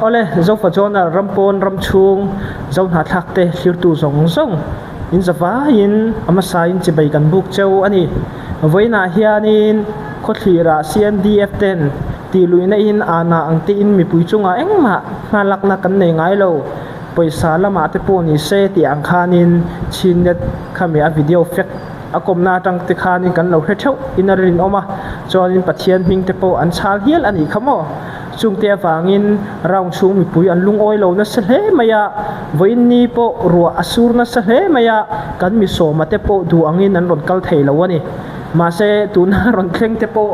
Awle, Zofa Journal ram pawn ram chhung Zo hnahthlak te thlirtu zawng zawng in zavaiin a hmasa in chibai kan buk cheu a ni. Vawiinah hianin khawthlirah CNDF ten tih luihna in ana ang te in mipui chungah engmah hmalakna kan nei ngai lo. Pawisa lamah te pawh ni se tih ang khanin Chinnet khami a video fek a kawmna atang te khanin kan lo hre theuh in a rinawm a, chuanin Pathian hming te pawh an chhal hial a nih kha maw? Chungte avangin round chhung mipui an lungawi lo nasa hle mai a, vawiin ni pawh ruah a sur nasa hle mai a, kan mi sawma te pawh duh angin an rawn kal thei lo a ni. Mahse, tuna rawn thleng te pawh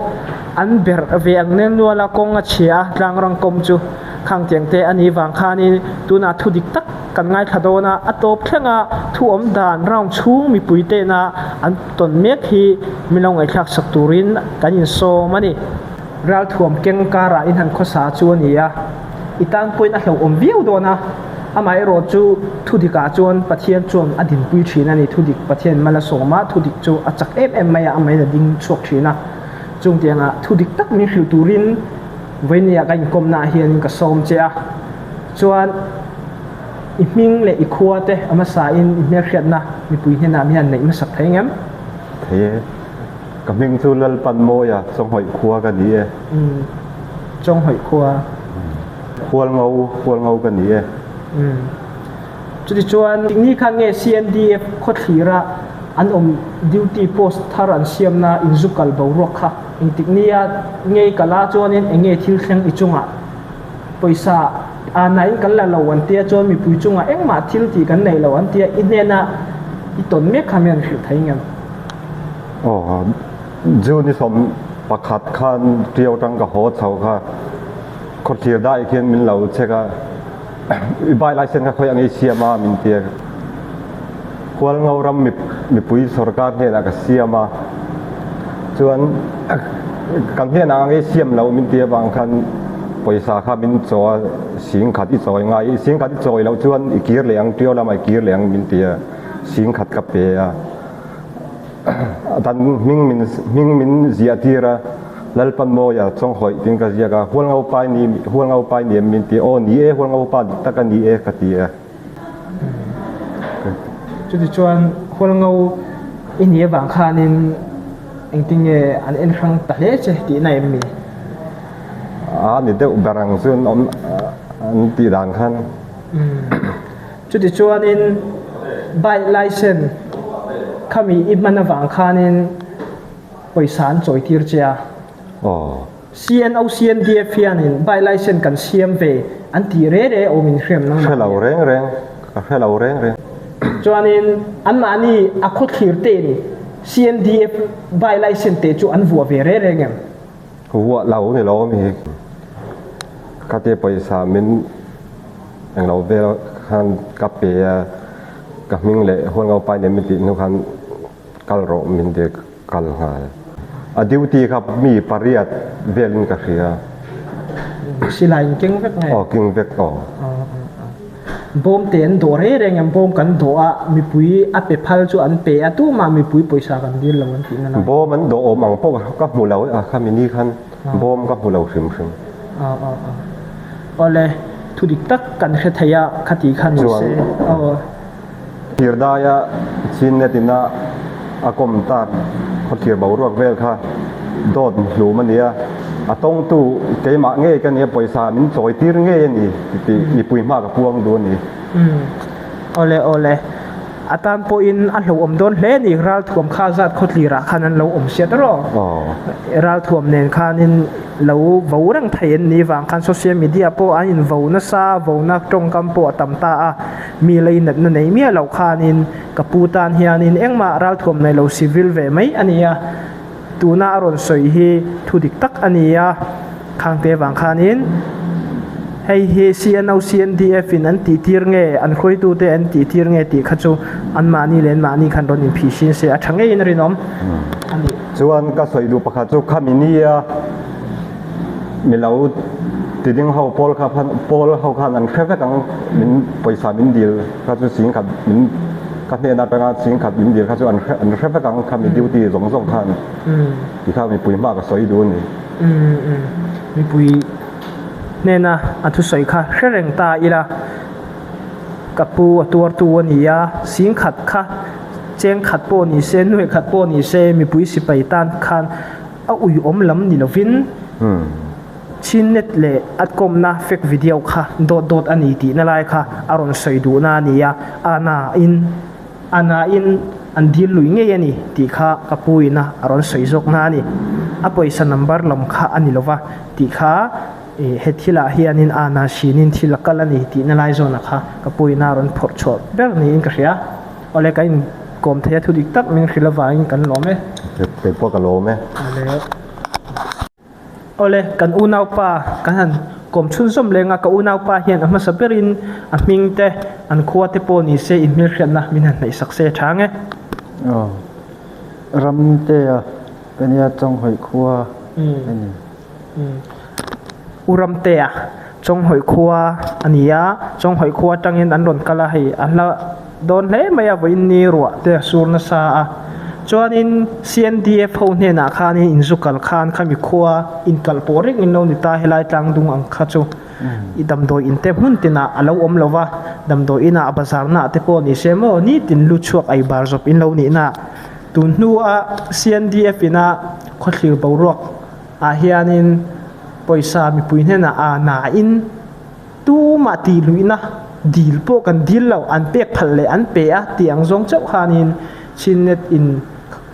an berh ve ang nel nual a, kawng a chhia a, tlangrang kawm chu khang tiang te a nih vang khanin tunah thu dik tak kan ngaithla dawn a, a tawp thlenga thu awm dan round chhung mipui tena an tawn mek hi min lo ngaihthlak sak turin kan insawm a ni. Ralthuam keng karah in han khawsa chu a ni a, i tan pawhin a hlauhawm viau dawn a, amaherawh chu thu dikah chuan Pathian chuan a dinpui thin a ni, thu dik Pathian mal a sawm a, thu dik chu a chak em em mai a, amahin a ding chhuak thin a, chung tiangah thu dik tak min hrilh turin vawinia ka inkawmnaah hianin ka sawm che a, chuan i hming leh i khua te a hmasain i hmelhriatna mipui hnenah mi han neih hmasak thei ngem? Thei e. Ka hming chu Lalpanmawia Chawnghawih khua ka ni e. Umm Chawnghawih khua. Hualngo, Hualngo ka ni e. Umm Chutichuan ni khan nge CNDF khawthlira an awm duty post thar an siamna inzukal boruak kha engtik nia ngei kala chuanin eng nge thil thleng i chungah pawisa a nain kan la lo an tia chuan mipui chungah engmah thil tih kan nei lo an tia i hnena i tawn mek kha mi an hrilh thei ngem? Aw, June i 11 khan Ṭio ṭang ka haw chho kha khawthlir dai khian min lo check a, i bike license kha khawi ang i siam a min ti a, Hualngo ram mipui sorkar hnenah ka siam a, chuan kan hnenah ang i siam lo min ti avang khan pawisa kha min chaw a, singkhat i chawi ngai, singkhat i chawi loh chuan i kir leh ang, Ṭio lamah i kir leh ang min ti a, singkhat ka pe a. Dan hming min hming min ziah tir a, Lalpanmawia Chawnghawih tiin ka ziak a, Hualngo pai ni Hualngo pai ni em min ti, aw ni e Hualngo pa dik tak a ni e ka ti a. Chutichuan Hualngo i nih avang khanin engtin nge an en hrang ta hle che tihna em mi? A ni deuh ber ang chu an awm an tih dan khan. Chutichuanin bike licence khami i hman avang khanin pawisa an chawi tir che a. CNO CNDF hianin bike licence kan siam ve an tih re re awm in hriam nang Hre lo reng reng, ka hre lo reng reng. Chuanin anmahni a khawthlir tein CNDF bike licence te chu an vuah ve re reng em? Vuah lo ni lo mi khatia pawisa min englo vel khan ka pe a, ka hming leh hualngo pai nen min tih hnu khan kal rawh min ti kal nghal. A duty kha mi pariat velin ka hria. Silai in keng vek nge? Aw keng vek aw. Bawm te an dawh reng reng em, bawm kan dawh a, mipui a pe phal chu an pe a, tumah mipui pawisa kan dil lo an tih na lai. Bawm an dawh awm ang pawh ka hmu lo a, khami ni khan bawm ka hmu lo hrim hrim. Aw aw aw. Awle, thu dik tak kan hre thei a, khati kha ni se. Aw. Thirdaia chin net ina a kawm tak khawthlir boruak vel kha dawt hlum a ni a, a tawngtu keimah ngei ka nia pawisa min chawi tir ngei a ni tih mipui hma ka puang duh a ni. Umm awle awle a tan pawhin a hlauhawm dawn hle a ni ralthuam kha zat khawtlirah khan an lo awm siat rawh ralthuam nen khanin lo vo reng thei an nih vang khan social media pawh an invo nasa vona tawngkam pawh a tam ta a. Mi lei natna nei miah loh khanin ka pu tan hianin engmah ralthuam nei lo civil ve mai a ni a, tuna a rawn sawi hi thu dik tak a ni a, khangte vang khanin hei hi CNO CNDF in an tih tir nge an hruaitute an tih tir nge tih kha chu anmahni leh anmahni khan rawn inphih hrin se a tha ngeiin a rinawm a ni. Chuan ka sawi duh pakhat chu khami nia Mi lo ti ding ho pawl kha pawl ho khan an hre vek ang min pawisa min dil kha chu ching khat min ka hnen atanga ching khat min dil kha chu an hre an hre vek ang kha mi duty zawng zawng khan ti kha mipui hma ka sawi duh a ni. Mipui hnena a thusawi kha hre reng ta ila, ka pu a tuartu a ni a, singkhat kha cheng khat pawh ni se, nuai khat pawh ni se mipui sipai tan khan a uiawm lam ni lovin Chinnet leh a kawmna fake video kha dawt dawt a ni tihna lai kha a rawn sawi duhna a ni a, a na in a na in an dil lui ngei a ni tih kha ka pu ina a rawn sawi zawkna a ni. A pawisa number lam kha a ni lova tih kha ih he thilah hianin a na hrin in thil a kal a ni tihna lai zawnah kha ka pu ina a rawn phawrh chhuah ber niin ka hria. Awle ka inkawm thei a thu dik tak min hrilh avangin kan lawm e. Kei pawh ka lawm e. Awle. Awle, kan unaupa kan han kawm chhunzawm leng a, ka unaupa hian a hmasa berin a hming te, an khua te pawh ni se inhmelhriatna min han hnaih sak se a tha ang e. Aw, Ramtea ka nia Chawnghawih khua a ni. U Ramtea, Chawnghawih khua a ni a, Chawnghawih khua atangin an rawn kal a, hei a hla dawn hle mai a, vawiin ni ruah te a sur nasa a. Chuanin CNDF ho hnenah khanin inzu kal khan khami khua inkal pawh reng in lo ni ta, helai tlang dung ang kha chu i damdawi in te hmun tinah a lo awm lo va, damdawi inah bazar naah te pawh ni se maw nitin lu chhuak ei bar zawp in lo nih na. Tun hnua CNDF ina khawthlir boruak ah hianin pawisa mipui hnenah a nain tumah tih luihna dil pawh kan dil lo, an pek phalh leh an pe a tih ang zawng chauh khanin Chinnet in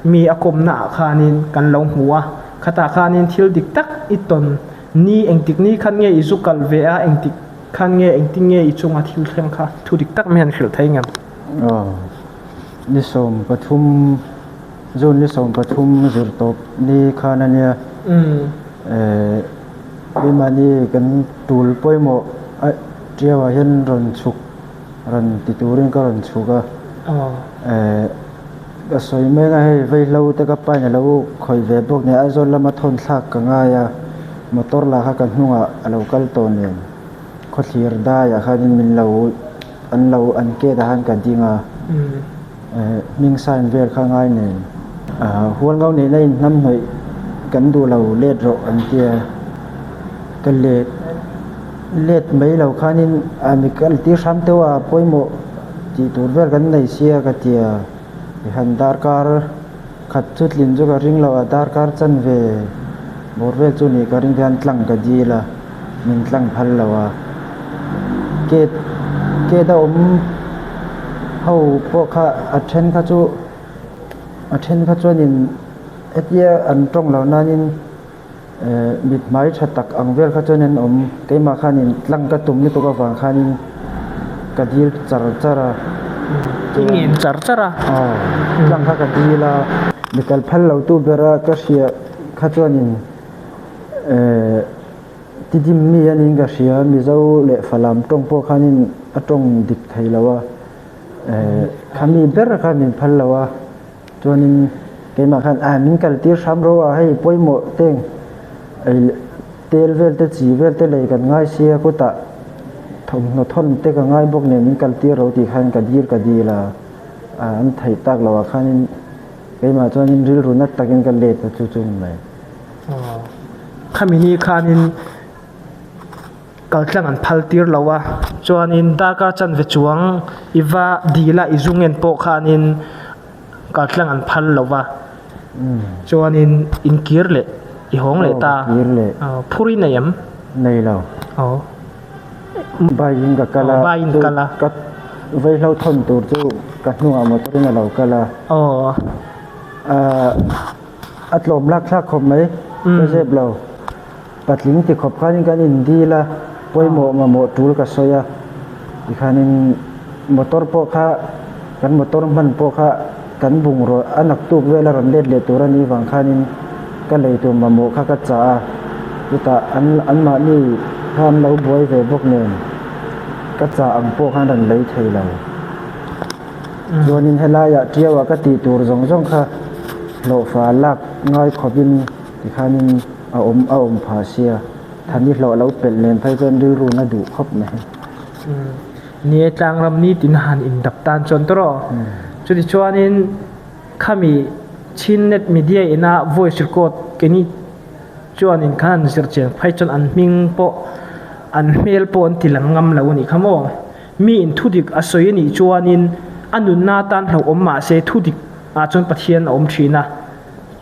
mi a kawmna ah khanin kan lo hmu a, khatah khanin thil dik tak i tawn ni engtik ni khan nge i zu kal ve a, engtik khan nge engtin nge i chunga thil thleng kha thu dik tak mai han hrilh thei ngem? Aw, ni 13 June ni 13 zirtawp ni khan a nia. Eh, keimahni kan tul pawimawh a tiauah hian rawn chhuk rawn ti turin ka rawn chhuk a. Eh, ka sawi mek a hei vaihlo te ka pain a lo khawih ve bawk nia Aizawl lama thawn thlak ka ngai a, motor lah kha ka hnungah a lo kal tawh nen khawthlir daiah khanin min lo an lo an gate ah khan ka ding a. Hming sign vel kha ngai nen. Hualngo nena in hnam hnawih kan duh lo let rawh an tia. Ka let let mai lo khanin a mi kal tir hram teuh a pawimawh tih tur vel kan nei sia ka tia. Tihan darkar khat chu tlin chu ka ring lo a darkar chanve bawr vel chu nih ka ring tihian tlang ka dil a min tlang phal lo a. Gate gate a awm ho pawh kha a then kha chu a then kha chuanin hetia an tawng loh nanin ehh mit hmai tha tak ang vel kha chuan an awm keimah khanin tlang ka tum lutuk avang khanin ka dil char char a I ngen char char a aw tlang kha ka dil a mi kal phal lo tu bera ka hria kha chuanin ehh. Tidim mi a niin ka hria, Mizo leh Falam tawng pawh khanin a tawng dik thei lo a, khami ber kha min phal lo a, chuanin keimah khan ah min kal tir hram ro a, hei pawimawh teng ei tel vel te chi vel te lei kan ngai sia kutah thawmhnaw thawn te ka ngai bawk nen min kal tir ro tih khan ka dil ka dil a, an theih tak loh ah khanin keimah chuanin rilru nat takin ka let a chu chu ni mai. Khami ni khanin kaltlang an phal tir lo a, chuanin darkar chanve chuang i va dil a i zu ngen pawh khanin kaltlang an phal lo va, chuanin in kir leh i hawng leh ta, phur i nei em? Nei lo. Bike in ka kal a, ka vaihlo thawn tur chu ka hnungah motor in a lo kal a. A tlawm lak thlak khawp mai ka zep lo. Patling ti khawp khanin kan indil a, pawimawh mamawh tul ka sawi a, tikhanin motor pawh kha kan motor hman pawh kha kan bungraw a naktuk vel a rawn let leh tur a nih vang khanin ka lei tur mamawh kha ka chah a, chutah an anmahni kha an lo buai ve bawk nen ka chah ang pawh khan rawn lei thei lo. Chuanin helaiah Tiauah ka tih tur zawng zawng kha hlawhfa lak ngai khawpin tikhanin a awm a awm phah sia, Thani hlawh lo pelh nen phei chuan rilru na duh khawp mai. Ni e, tlangram nitin han indap tan chuan tawh. Chuti chuanin khami Chinnet Media ina voice record keini chuanin khan han zir chian phei chuan an hming pawh. An hmel pawh an ti lang ngam lo a nih kha maw? Mi in thudik a sawi a nih chuanin a nunna atan hlauhawm mah se thudik ah chuan Pathian a awm thin a,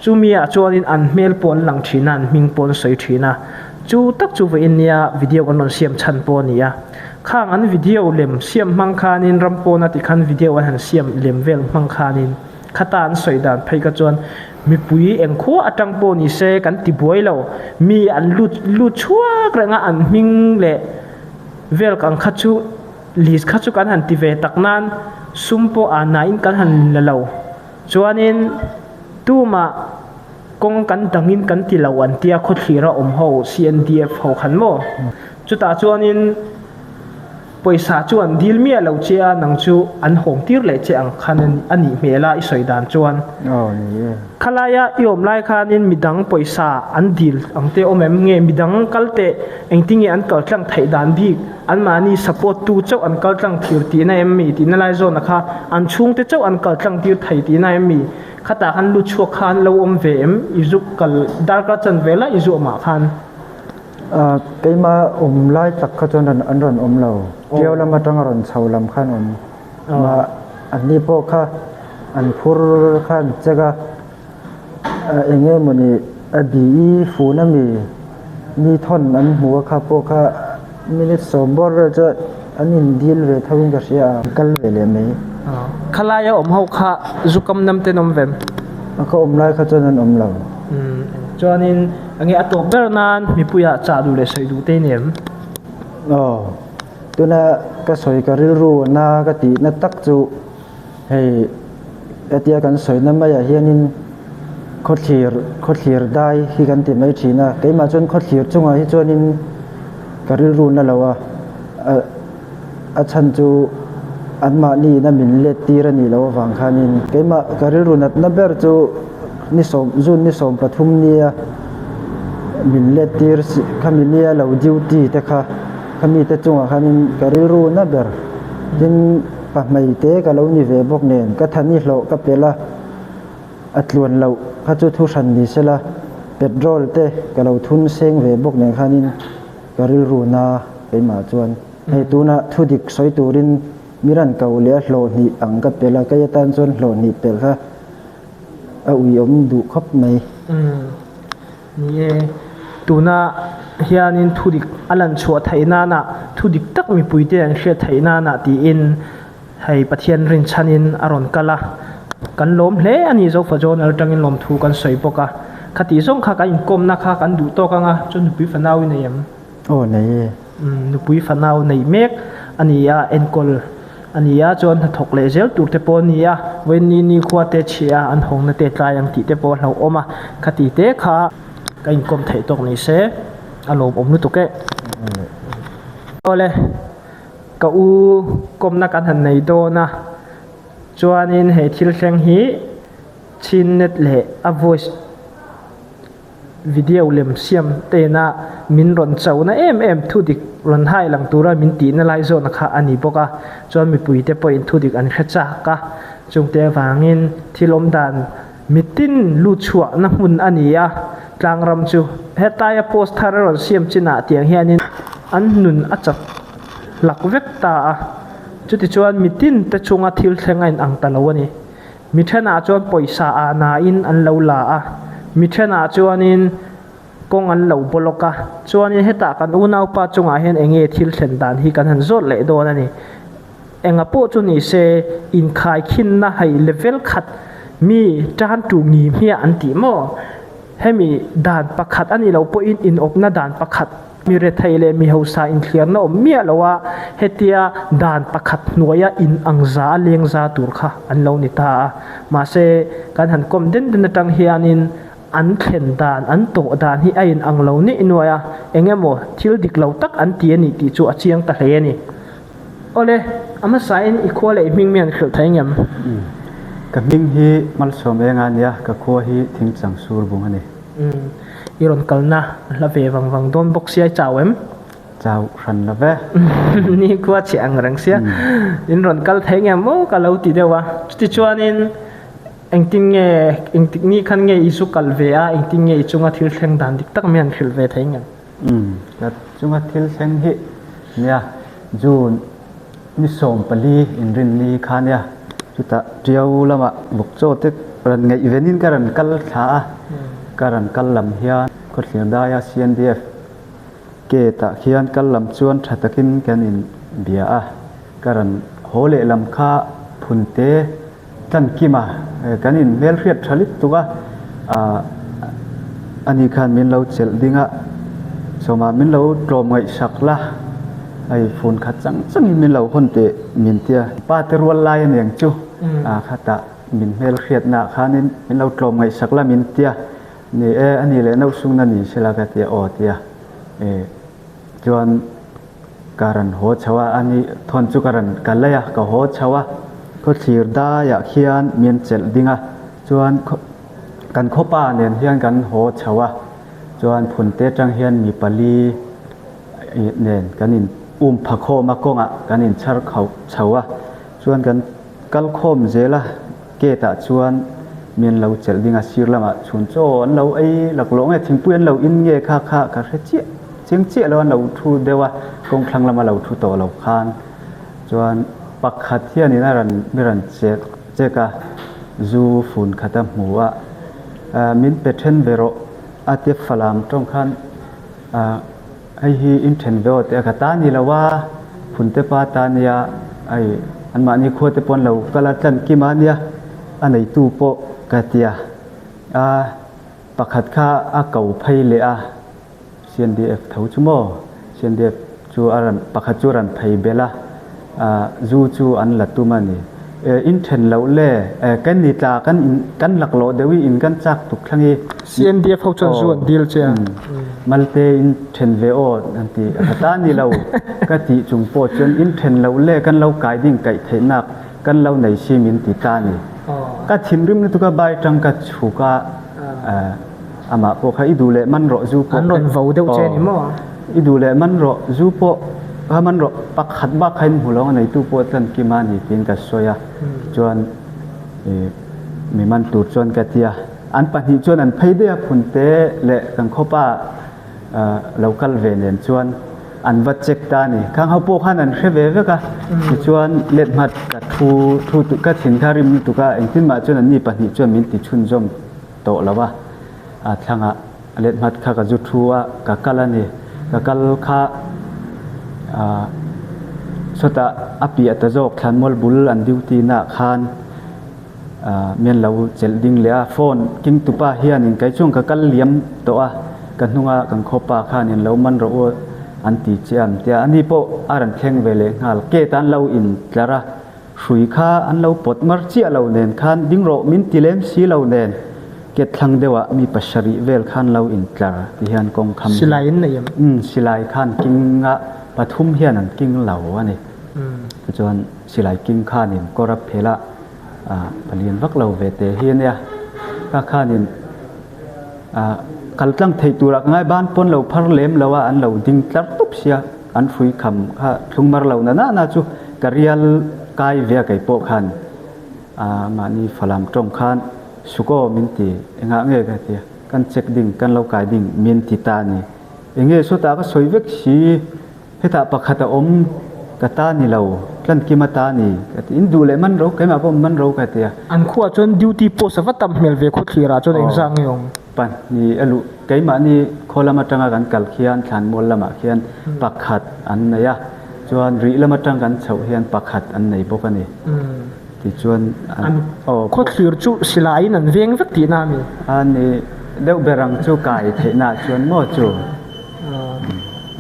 chumi ah chuanin an hmel pawh an lang thin a, an hming pawh an sawi thin a. Chu tak chu vawiin nia video kan rawn siam chhan pawh a ni a. Khang an video lem siam hmang khanin ram pawna tikhan video an han siam lem vel hmang khanin khata an sawi dan phei kha chuan mipui engkhua atang pawh ni se kan ti buai lo, mi an lut lut chhuak reng a, an hming leh vel ang kha chu list kha chu kan han ti ve tak nan sum pawh a nain kan han la lo. Chuanin tumah kawng kan dangin kan ti lo an tia khawthlir a awm ho CNDF ho khan maw? Chutah chuanin pawisa chu an dil miah lo che a, nang chu an hawng tir leh che ang khan a nih hmel a i sawi dan chuan. Aw ni e. Khalaia i awm lai khanin midang pawisa an dil ang te awm em? Nge midang kal teh engtinge an kal tlang theih dan bik? Anmahni support tu chauh an kal tlang thir tihna em mi? Tihna lai zawna kha an chhungte chauh an kal tlang tir thei tihna em mi? Khatah khan lu chhuak kha an lo awm ve em? I zuk kal darkar chan ve lai i zuah mah khan. Keimah awm lai tak kha chuan an rawn awm lo. Tiau lam atanga rawn chho lam khan awm. Mah anni pawh kha an phur kha an check a, eng nge mawni a bi fun a mi mi thawn an hmu a kha pawh kha minute sawm bawr vel chuan an in dil ve tho in ka hria a, an kal ve leh mai. Khalaia awm ho kha zu kam nam ten awm ve em? A ka awm lai kha chuan an awm lo. Chuanin enge a tawp ber nan mipuiah chah duh leh sawi duh te i nei em? Aw. Tuna ka sawi ka rilru na ka tihna tak chu hei hetia kan sawina maiah hianin khawthlir khawthlir dai hi kan ti mai thin a, keimah chuan khawthlir chungah hi chuanin ka rilru na lo a, a chhan chu anmahni ina min let tir a nih loh avang khanin keimah ka rilru natna ber chu ni sawm June ni 13 nia min let tir khami nia lo duty te kha. Ka mite chungah khanin ka rilru na ber. Tin, pa hmei te ka lo ni ve bawk nen, ka thani hlawh ka pel a, a tluan loh kha chu thu hran ni sela, petrol te ka lo thun seng ve bawk nen khanin ka rilru na keimah chuan hei tunah thu dik sawi turin mi ran ko leh a hlawh hnih ang ka pel a, kei atan chuan hlawh hnih pel kha a uiawm duh khawp mai. Ni e, tuna hianin thudik a lan chhuah theih nana, thudik tak mipuite an hriat theih nana tiin hei Pathian rinchhanin a rawn kal a, kan lawm hle a ni Zofa Journal atangin lawmthu kan sawi bawk a, khatih zawng kha kan inkawmna kha kan duh tawk anga chuan nupui fanau i nei em? Aw nei e. Nupui fanau nei mek a ni a, enkawl a ni a, chuan hnathawk leh zel tur te pawh a ni a, vawiin ni ni khua te chhia an hawngna te tlai ang tih te pawh a hlauhawm a, khati te kha ka inkawm theih tawk ni se a lawmawm lutuk e. Awle, ka u kawmna kan han nei dawn a, chuanin he thil thleng hi Chinnet leh a voice Video lem siam tena min rawn chona em em thudik rawn hai lang tura min tihna lai zawhna kha a ni bawk a, chuan mipuite pawhin thudik an hre chak a, chungte avangin thil awm dan mitin lut chhuahna hmun a ni a, tlangram chu hetaia post thar a rawn siam chinah tiang hianin an nun a chak hlak vek ta a, chutichuan mitin te chunga thil thleng a inang ta lo a ni. Mi thenah chuan pawisa ah nain an lo la a, mi thenah chuanin kawng an lo block a, chuanin hetah kan unaupa chungah hian eng nge thil thlen dan hi kan han zawt leh dawn a ni. Enga pawh chu ni se, inkhaikhinna hei level khat mi tan tu ngi hmiah an tih maw? Hemi dan pakhat a nih loh pawhin inawpna dan pakhat. Mi rethei leh mi hausa inthliarna awm miah lo a, hetia dan pakhat hnuaia in ang za a leng za tur kha an lo ni ta a. Mahse, kan han kawm den den atang hianin an thlen dan, an tawh dan hi a in ang lo nih nuai a, eng emaw thil dik lo tak an ti a nih tih chu a chiang ta hle a ni. Awle, a hmasain i khua leh i hming mi han hrilh thei ngem? Ka hming hi Malsawm Enga a nia, ka khua hi Thingchang Sur Bung a ni. Umm, i rawn kalna a hla ve vang vang dawn bawk sia i chau em? Chau hran lo ve. Ni khua chhe ang reng sia. In rawn kal thei nge maw ka lo ti deuh a. Chutichuanin engtin nge, engtik ni khan nge i zu kal ve a, engtin nge i chunga thil thleng dan dik tak mai han hrilh ve thei ngem? Umm ka chunga thil thleng hi nia June ni 14 inrinni kha nia chutah Tiau lamah vawkchaw te rawn ngaih venin ka rawn kal thla a, ka rawn kal lam hian khawthlir daia CNDF gate ah khian kal lam chuan tha takin kan in bia a, ka rawn haw leh lam kha phunte Tlankima kan in hmelhriat tha lit tuk a, ah ani khan min lo chelh ding a, sawmah min lo tlawm ngaihsak la, hei phone khat chang changin min lo hawn teh min tia, pa te rual lai aniang chu, ah khatah min hmelhriatna ah khanin min lo tlawm ngaihsak la min tia, ni e ani leh nausungna ni sela ka tia aw tia, eh chuan. Ka rawn haw chho a, ani thawn chu ka rawn kal laih a, ka haw chho a, khawthlir daiah khian min chelh ding a, chuan kan khawpa nen hian kan haw chho a, chuan phunte atang hian mi pali nen kan in um pha khawm a, kawngah kan in chhar chho a, chuan kan kal khawm zel a, gate ah chuan min lo chelh ding a, sir lamah chhun chaw an lo ei laklawh nge thingpui an lo in nge kha kha ka hre chiah. Chiang chiah lo an lo thu deuh a, kawng thlang lama lo thu tawh lo khan chuan pakhat hianin a rawn mi rawn chek chek a, zu fun khat a hmu a, min pe then ve rawh a tia falam tawng khan hei hi in then ve aw tih a ka ta ni lo a, phunte pa ta nia hei anmahni khua te pawh an lo kal a tlan kim a nia a neitu pawh ka tia a pakhat kha a ko phei leh a. CNDF tho chu maw? CNDF chu a rawn, pakhat chu a rawn phei belh a, ah zu chu an la tum a ni. E, in then loh le, e, kan ni tla kan in, kan lak loh deuh i in kan chak tuk thlang i. CNDF ho chuan zu an dil che a. Malte in then ve aw an ti, ka ta ni lo ka tih chung pawh chuan in then loh le kan lo kai ding kaih theihnak kan lo nei si min ti ta ni. Ka thinrim lutuk a bai tang ka chhuk a, Amah pawh kha i duh leh man rawh zu pawh. An rawn vo deuh che a ni maw? I duh leh man rawh zu pawh kha man rawh pakhat bak kha in hmu lo a neitu pawh tlan kim a ni tiin ka sawi a. Chuan mi man tur chuan ka ti a. An pahnih chuan an phei daih a phunte leh kan khawpa lo kal ve nen chuan an va check ta a ni. Khang ho pawh khan an hre ve vek a. Tichuan let hmat ka thu thu ka thin kha rim lutuk a engtin mah chuan anni pahnih chuan min ti chhunzawm. tawh lo a, a thlangah let hmat kha ka zu thu a, ka kal a ni. Ka kal kha ah sawtah a piah ta zawk thlanmual bul an duty naah khan ah mian lo chelh ding leh a, phone king tupa hianin kei chuan ka kal liam tawh a, ka hnunga kan khawpa khanin lo man rawh u an ti che ang tia ani pawh a rawn thleng ve leh nghal, gate an lo intlar a. Hrui kha an lo pawt mar chiah lo nen khan ding rawh min ti lem si lo nen ket thlang deuh ah mi pasarih vel khan lo in tlar ti hian kawng kham Silai in nei em? Umm silai khan king a pathum hian an king lo a ni. Tichuan silai king khan in kawr a phel a ah palian vak lo ve te hi a nia. Kha khan in ah kal tlang theih tur ah ka ngai ban pawn lo phar lem lo a an lo ding tlar tup sia. An hrui kham kha thlung mar lo na na na chu ka rial kai ve a kei pawh khan ah mahni falam tawng khan suk aw min ti engah nge ka ti a kan check ding kan lo kai ding min ti ta a ni enge sawtah ka sawi vek si hetah pakhat a awm ka ta ni lo tlankima ta ni ka ti in duh leh man ro keimah pawh man ro ka ti a. An khuaah chuan duty post a va tam hmel ve khawthlir ah chuan engzah nge awm? Pahnih a luh. Keimahni khaw lam atanga kan kal khian Thlanmual lamah khian pakhat an nei a, chuan rih lam atang kan chhoh hian pakhat an nei bawk a ni. Tichuan an aw. Khawthlir chu silaiin an veng vek tihna a ni. A ni deuh ber ang chu kai theihnaah chuan maw chu.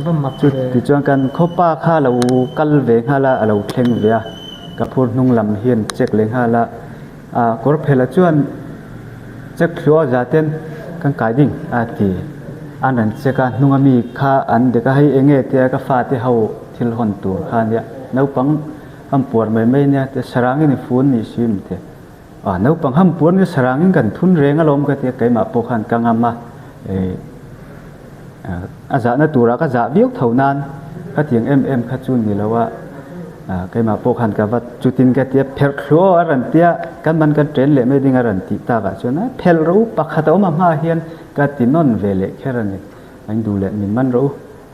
Va mak ve. Tichuan kan khawpa kha lo kal ve nghal a, a lo thleng ve a, ka phur hnung lam hian check leh nghal a. A kawr phela chuan check thluah a zaten kan kai ding a ti. An rawn check a, hnunga mi kha an dek a, hei enge tia ka fate ho thil hawn tur kha ania, naupang ham puar mai mai ania tia sarangin i fun nih si em tia. A naupang ham puar nia sarangin kan thun reng alawm ka tia keimah pawh khan ka ngam a, eh a zahna turah ka zah viau tho nan khatiang em em kha chu ni lo a. Keimah pawh khan ka va chutin ka tia pherh thluah aw a rawn tia kan man kan ṭen leh mai ding a rawn tih takah chuan a phelh ro pakhat a awm a hmaah hian ka ti nawn ve leh kher a ni. In duh leh min man rawh u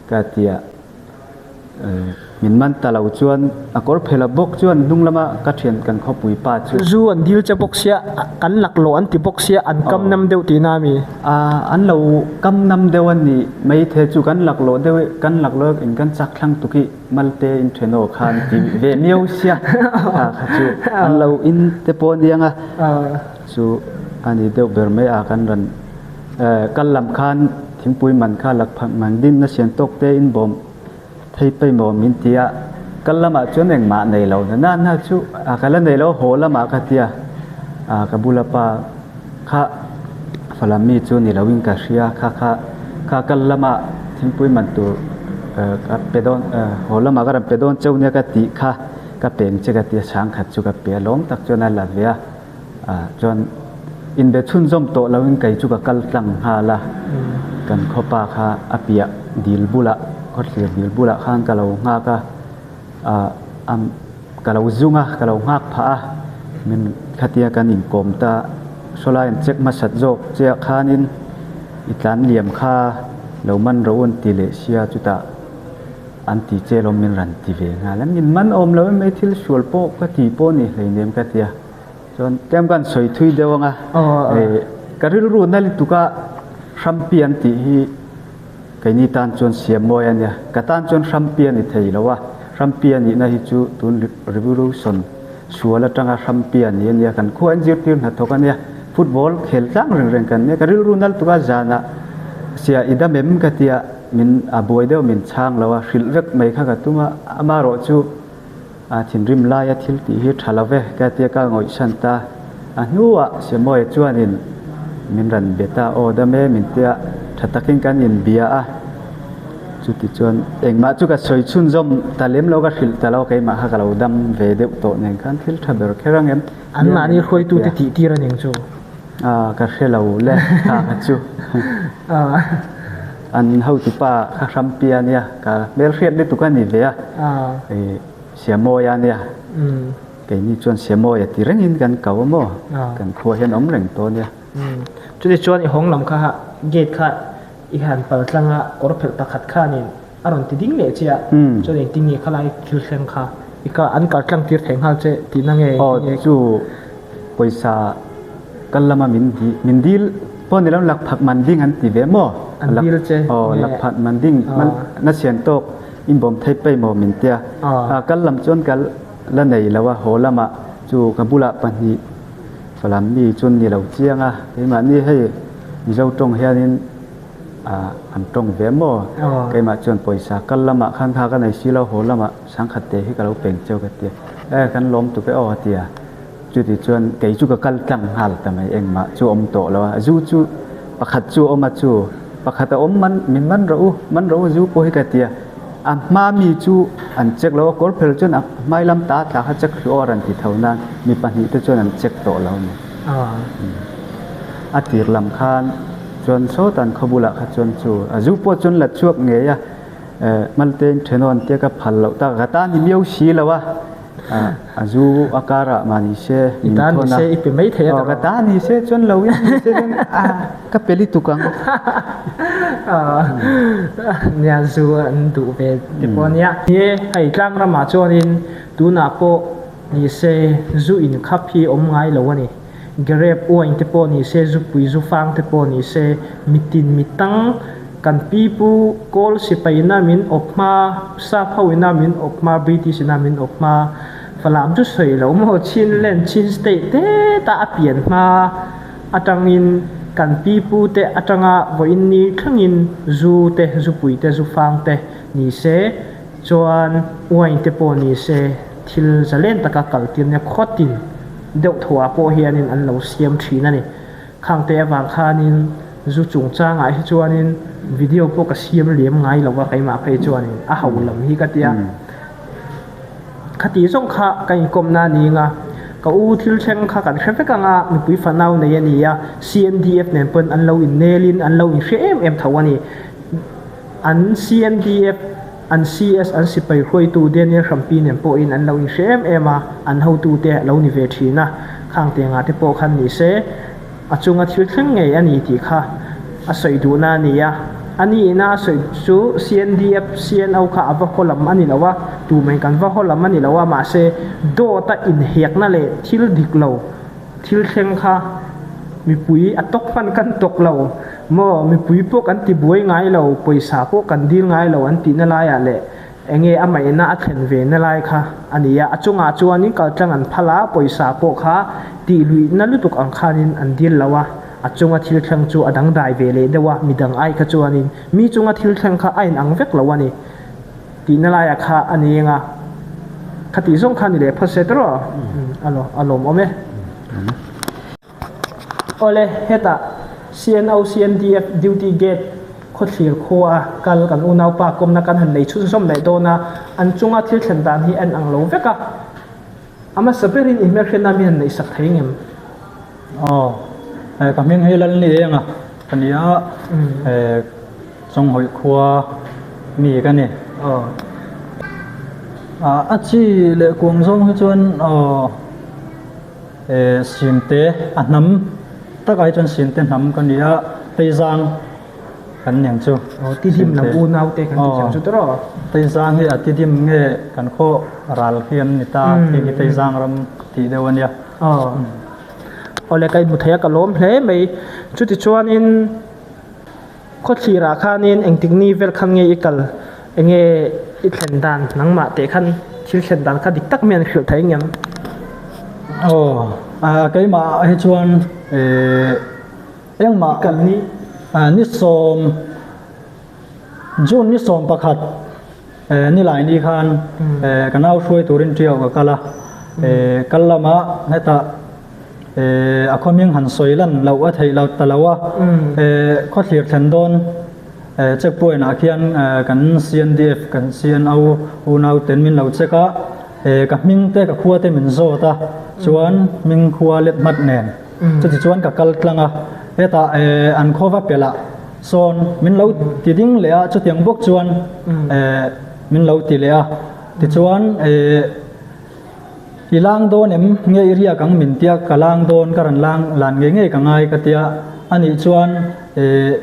ka ti a, min man ta lo chuan a kawr phel a bawk chuan hnung lama ka thian kan khawpui pa chu. Zu an dil che bawk sia, kan laklawh an ti bawk sia, an kam nam deuh tihna a mi? An lo kam nam deuh a ni maithei chu kan laklawh deuh i, kan laklawh in kan chak thlang tuk i malte in then aw khan ti ve miau sia kha kha chu an lo in te pawh a niang a, chu a ni deuh ber mai a kan rawn Kal lam khan thingpui man kha lak phak man din na sian tawk te in bawm thei pei maw min ti a, kal lamah chuan engmah nei lo na na na chu a ka la nei lo haw lamah ka ti a, a ka bula pa kha falam mi chu ni loin ka hria kha kha kha kal lamah thingpui man tur ka pe dawn haw lamah ka rawn pe dawn cheu nia ka tih kha ka peng che ka ti a, sangkhat chu ka pe a lawm tak chuan a la ve a. Chuan inbe chhunzawm tawh loin kei chu ka kal tlang nghal a, kan khawpa kha a piah dil bulah khawthlir dil bulah khan ka lo nghak a, ka lo zung a, ka lo nghak phah a, min khatia kan inkawm ta sawlai an check hmasat zawk chiah khanin i tlan liam kha lo man rawh u an ti leh sia chutah an ti che lawm min rawn ti ve nghal a, min man awm lo em mai thil sual pawh ka ti pawh ni hleinem ka tia. Chuan tlem kan sawi thui deuh anga ka rilru na lutuk a Hrampi an tih hi keini tan chuan siam mawi a nia. Ka tan chuan Hrampi a ni thei lo a, Hrampi a nihna hi chu tun revolution sual atanga Hrampi a ni a nia. Kan khua in zirtir hnathawk a nia, football khel tlang reng reng kan nia. Ka rilru na lutuk a zanah sia i dam em ka tia min a buai deuh min chhang lo a, hrilh vek mai kha ka tum a, amaherawhchu A thinrim laia thil tih hi tha lo ve ka tia ka ngawihsan ta. A hnuah Siamawia chuanin min rawn be ta, Aw dam e min tia tha takin kan inbia a. Chuti chuan engmah chu ka sawi chhunzawm ta lem lo, ka hrilh ta lo, keimah kha ka lo dam ve deuh tawh nen khan thil tha ber kher ang em? Anmahni hruaitute tih tir a ning chu. A, ka hre lo le kha kha chu. An hotupa kha hrampia nia, ka hmelhriat lutuk a ni ve a, Siamawia nia, keini chuan Siamawia ti rengin kan ko a maw, kan khua hian awm reng tawh nia. Chutichuan i hawng lam kha gate kha i han pal tlang a, kawr phelh pakhat khanin a rawn ti ding leh che a, chuan engtin nge khalai thil thleng kha i ka an kal tlang tir thei nghal che tihna nge engtin nge? Aw chu pawisa kal lama min di min dil pawh ni lo lak phak man ding an ti ve maw? An dil che aw lak phak man ding na sian tawk in bawm thei pei maw min tia a kal lam chuan ka la nei lo a haw lamah chu ka bulah pahnih falam mi chuan ni lo chiang a keimahni hei Mizo tawng hianin an tawng ve maw? Keimah chuan pawisa kal lamah khan kha ka nei si lo, haw lamah sangkhat te hi ka lo peng cheu ka ti a, e kan lawm tuk e aw a ti a, chuti chuan kei chu ka kal tlang nghal ta mai, engmah chu awm tawh lo a, zu chu pakhat chu a awm a chu pakhat a awm man min man rawh u, man rawh u zu pawh hi ka ti a, a hma mi chu an check lo a, kawr phel chuan a hmai lam ta tla kha check hlu aw a rawn ti tho nan mi pahnih te chuan an check tawh lo a ni. A tir lam khan chuan sawtan khaw bulah kha chuan chu a zu pawh chuan la chhuak ngei a, Maltein thenawn te ka phal loh tak ka tan i miau si lo a, a zu a karah mah ni se min thawn a, aw ka tan ni se chuan lo in ni se chuan a ka pe lutuk ang. Nia zu an duh ve te pawh a nia. Nie hei tlang ramah chuanin tunah pawh ni se zu inkhap hi awm ngai lo a ni. Grape wine te pawh ni se, zupui zufang te pawh ni se, mitin mitang kan pipu kawl sipaina min awp hma, sap ho ina min awp hma, British ina min awp hma, Falam chu sawi lo maw, Chinland, Chin state te ta a pian hma atangin kan pipu te atanga vawiin ni thlengin zu te, zupui te, zufang te ni se, chuan wine te pawh ni se thil zalen taka kaltirna khawtin deuh thuah pawh hianin an lo siam thin a ni. Khangte avang khanin zu chungchangah hi chuanin video pawh ka siam lem ngai lo va, keimah phei chuanin a ho lam hi ka tia. Khati zawng kha ka inkawmna a ni anga, ka u thil thleng kha kan hre vek anga mipui fanau nei a ni a, CNDF nen pawn an lo innelin an lo inhre em em tho a ni. An CNDF, an CS, an sipai hruaitu Daniel Hrampi nen pawhin an lo inhre em em a, an hotute a lo ni ve thin a, khang tengah te pawh khan ni se, a chunga thil thleng ngei a ni tih kha a sawi duhna a ni a. A nihna a sawi chu CNDF, CNO kha a va haw lam a ni lo a, tumah kan va haw lam a ni lo a, mahse dawt a inhekna leh thil dik lo thil thleng kha mipui a tawk hman kan tawk lo maw, mipui pawh kan ti buai ngai lo, pawisa pawh kan dil ngai lo an tihna laiah leh enge a maihna a thlen ve na lai kha a ni a, a chungah chuanin kaltlang an phal a, pawisa pawh kha tih luihna lutuk ang khanin an dil lo a, a chunga thil thleng chu a dangdai ve leh deuh a, midang ai kha chuanin mi chunga thil thleng kha a inang vek lo a ni tihna laiah kha a ni eng a, khatih zawng kha a ni leh phawt se tawrh a, a lawmawm e. Awle, hetah CNO CNDF duty gate khawthlir khua kal kan unaupa kawmna kan han nei chhunzawm leh dawn a, an chunga thil thlen dan hi a inang lo vek a. A hmasa berin i hmelhriatna mi han neihsak thei ngem? Aw, ka hming hi Lalni Enga ka ni a, Chawnghawih khua mi ka ni. Aw. A chi leh kuang zawng hi chuan aw. Simte a hnam takah hi chuan Simte hnam ka ni a, Teizang kan ni ang chu. Aw Tidim lam unau te kan ti thiam chu tawrh aw. Teizang hi a Tidim nge kan khaw ral khi an ni ta, khi hi Teizang ram tih deuh a nia. Aw awle ka inhmu thei a ka lawm hle mai. Chutichuanin Khawthlirah khanin engtik ni vel khan nge i kal, enge i thlen dan nangmah teh khan thil thlen dan kha dik tak mai an hrilh thei ngem? Aw, keimah hi chuan engmah I kal ni? Ni sawm, June ni 11 nilai ni khan ka nau hruai turin Tiau ka kal a, kal lamah hetah A khawming han sawi lan loh a theih lo ta lo a, khawthlir thlen dawn check point ah khian kan CNDF kan CNO unau ten min lo check a, ka hming te ka khua te min zawt a, chuan hming khua let hmat nen chuti chuan ka kal tlang a, hetah an khaw va pelh ah sawn min lo ti ding leh a, chutiang bawk chuan min lo ti leh a, tichuan. I lang dawn em? Nge i riak ang min tia ka lang dawn ka rawn lang lan ngei ngei ka ngai ka tia a nih chuan eh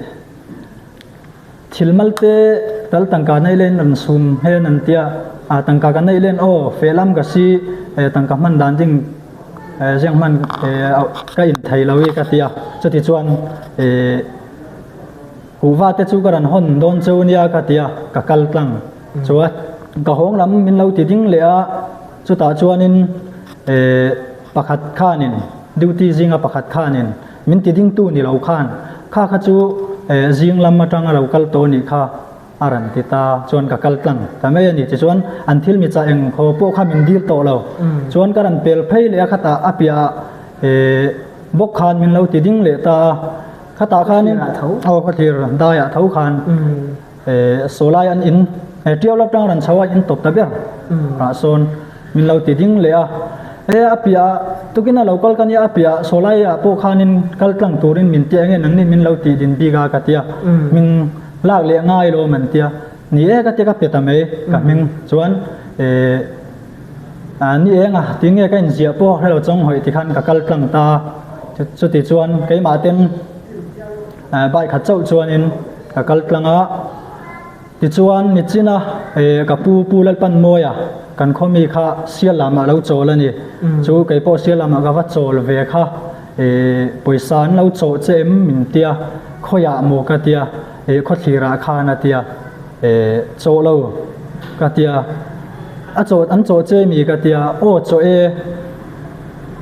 thil mal te tal tangka nei len rawn sum hen an tia ah tangka ka nei len aw feh lam ka si eh tangka hman dan ding eh ziang hman eh ka in thei lo i ka tia chuti chuan eh kuhva te chu ka rawn hawn dawn cheu nia ka tia ka kal tlang. Chuan ka hawng lam min lo ti ding leh a, chutah chuanin eh pakhat khanin duty zinga pakhat khanin min ti dingtu ni lo khan kha kha chu eh zing lam atanga lo kal tawh nih kha a rawn ti ta chuan ka kal tlang ta mai a ni. Tichuan an thil mi chah eng haw pawh kha min dil tawh lo chuan ka rawn pel phei leh a khatah a piahah eh bawk khan min lo ti ding leh ta a, khatah khanin aw khawthlir daiah tho khan. Sawlai an in tiau lo tang ran chho a in tawp ta ber ah sawn min lo ti ding leh a e a piah tukin a lo kal ka nia a piah sawlai ah pawh khanin kal tlang turin min tia enge nangni min lo tih din bik a ka tia min lak leh ngai lo man tia ni e ka tia ka pe ta mai ka hming chuan ni eng a tinge ka inziah pawh hre lo chawng hawih tikhan ka kal tlang ta chuti chuan keimah ten Bike khat chauh chuanin ka kal tlang a, tichuan nichina ka pu Pu Lalpanmawia kan khaw mi kha sial lamah lo chawl a ni. Chu kei pawh sial lamah ka va chawl ve kha pawisa an lo chawh che em min tia, khawiah maw ka tia, khawthlirah khan a tia, chawh lo ka tia, a chawh an chawh che mi ka tia, aw chawh e.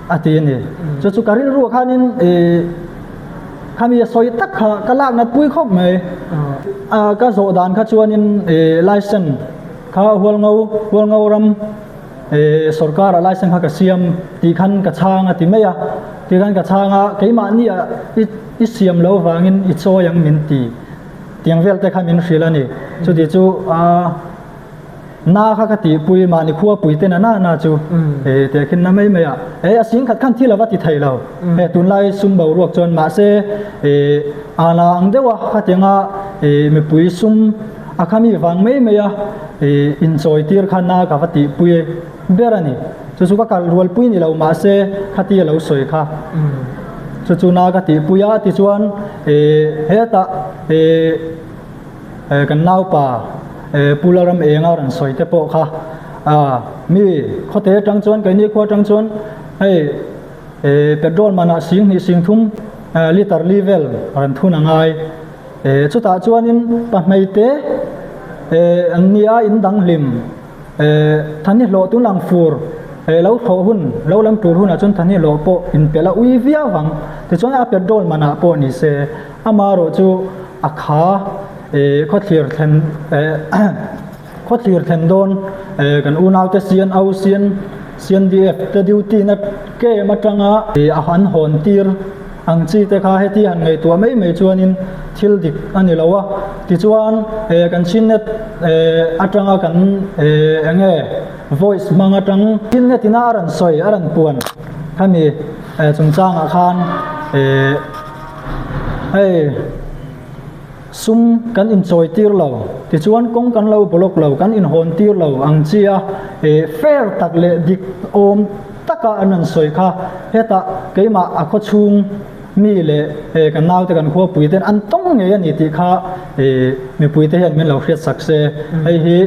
A ti a ni. Chu chu ka rilruah khanin ih khami a sawi tak kha ka lak nat pui khawp mai. A ka zawh dan kha chuanin ih license kha Hualngo Hualngo ram ih sorkar ah license kha ka siam tih khan ka chhang a ti mai a. Tih khan ka chhang a keimahni ah i i siam lo vangin i chawi ang min ti tiang vel te kha min hrilh a ni. Chuti chu a. Na kha ka tihpui mahni khua pui te na na na chu e teh khin na mai mai a e a sing khat khan thil ava ti thei lo he tunlai sum boruak chuan mahse e ana ang deuh a khatianga e mipui sum a khami vang mai mai a e inchawi tir kha na ka va tihpui ber a ni chu chu ka kal rual pui ni lo mahse khati a lo sawi kha chu chu na ka tihpui a tichuan e hetah e. kan naupa Pu Lalram Enga rawn sawi te pawh kha mi khawte atang chuan keini khua atang chuan hei petrol manah 2000 3000 litre li vel rawn thun a ngai. Chutah chuanin pahmei te an nia in dang hlim Thani hlawh tun ang fur lo thlawh hun lo lam tur hunah chuan thani hlawh pawh in pe la ui viau vang. Tichuan a petrol manah pawh ni se amaherawh chu a kha khawthlir thlen khawthlir thlen dawn kan unaute CNO CN CNDF te duty na kem atanga a han hawn tir ang chi te kha heti han ngaihtuah mai mai chuanin thil dik a ni lo a. Tichuan kan Chinnet atanga kan eng nge voice hmang atang Chinnet ina a rawn sawi a rawn puan khami chungchangah khan hei sum kan inchawi tir lo tichuan kawng kan lo block lo kan inhawn tir lo ang chi a fair tak leh dik awm taka an rawn sawi kha hetah keimah a khawchhung mi leh kan naute kan khuapui ten an tawng ngei a ni tih kha mipui te hian min lo hriat sak se hei hi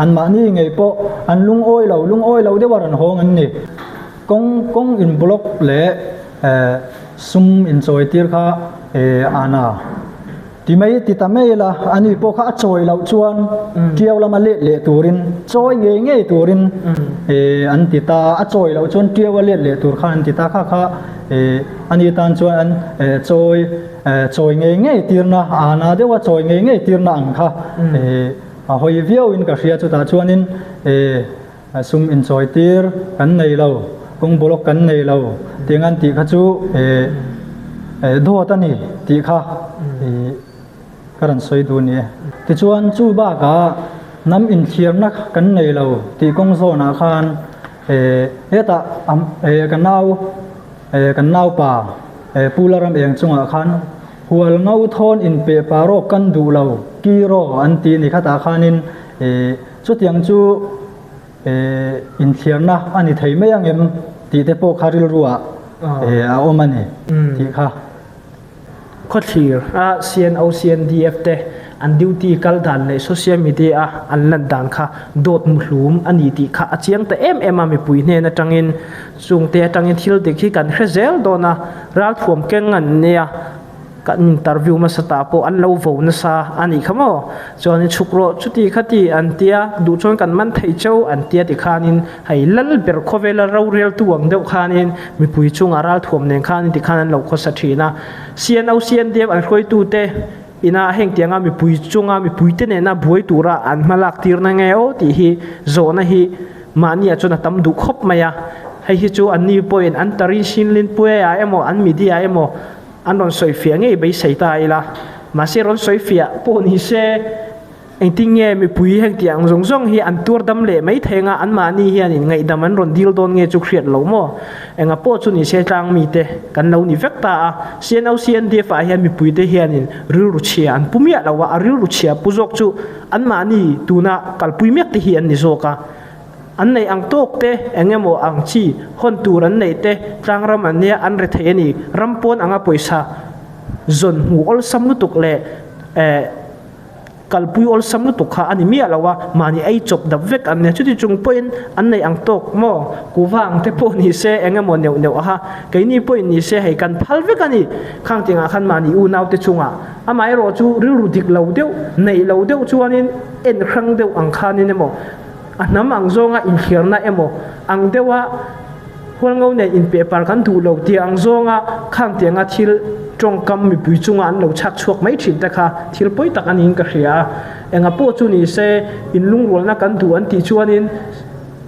anmahni ngei pawh an lungawi lo lungawi lo deuh a rawn hawng an ni kawng kawng in block leh sum inchawi tir kha ana. Ti mai ti ta mai ila, ani pawh kha a chawi loh chuan Tiau lama let leh turin, chawi ngei ngei turin an ti ta a, a chawi loh chuan Tiau a let leh tur khan an ti ta kha kha ani tan chuan an chawi chawi ngei ngei tirna, ana deuha chawi ngei ngei tirna ang kha a hawi viauin ka hria chutah chuanin Sum inchawi tir kan nei lo, kawng block kan nei lo tih ngan tih kha chu dawt a ni tih kha ka rawn sawi duh a ni e. Tichuan chu bakah hnam inthliarna kan nei lo tih kawng zawnah khan hetah ka nau kan naupa Pu Laram Eng chungah khan hual ngo thawn inpeh parawk kan duh lo kiro an ti ni khatah khanin Chutiang chu inthliarna a ni thei mai ang em tih te pawh kha rilruah a awm a ni tih kha. Khawthlir a CNO, CNDF te an duty kal dan leh social media a an lan dan kha dawt muhlum a ni tih kha a chiang ta em em a, mipui hnen atangin chungte atangin thil dik hi kan hre zel dawn a, ralthuam keng an nia. Kan interview hmasa ta pawh an lo vo nasa a nih kha maw? Chuanin chhuk rawh chuti khati an tia, duh chuan kan man thei cheu an tia ti khanin hei lal ber khawvela roreltu ang deuh khanin mipui chungah ralthuam nen khanin ti khan an lo khawsa thin a. CNO CNDF an hruaitute ina heng tianga mipui chunga mipuite nena buai tura an hma lak tirna nge aw tih hi zawhna hi mahniah chuan a tam duh khawp mai a. Hei hi chu anni pawhin an tarin Shinlin Puia emaw an media emaw An rawn sawi fiah ngei beisei ta ila, mahse rawn sawi fiah pawh ni se, engtin nge mipui heng tih ang zawng zawng hi an tuar dam leh mai thei anga anmahni hianin ngaihdam an rawn dil dawn nge chu hriat lo maw? Enga pawh chu ni se tlang mite kan lo ni vek ta a, CNO CNDF ah hian mipuite hianin rilru chhia an pu miah lo a, a rilru chhia pu zawk chu anmahni tuna kalpui mek te hi an ni zawk a. An neih ang tawk te, eng emaw ang chi hawn tur an neih te, tlangram an nia an re thei a ni. Ram pawn anga pawisa zawn hmu awlsam lutuk leh eh kalpui awlsam lutuk kha a ni miah lo a, mahni ei chawp dap vek an nia. Chuti chung pawhin an neih ang tawk maw, kuva ang te pawh ni se eng emaw neuh neuh aha, keini pawhin ni se hei kan phal vek a ni. Khang tingah khan mahni unau te chungah amaherawh chu rilru dik lo deuh, neih lo deuh chuanin en hrang deuh ang khanin emaw, A hnam ang zawnga inthliarna emaw ang deuha hualngo nen inpehpar kan duh lo tih ang zawnga khang tianga thil tawngkam mipui chunga an lo chhak chhuak mai thin te kha thil pawi tak a niin ka hria a. Enga pawh chu ni se inlungrualna kan duh an tih chuanin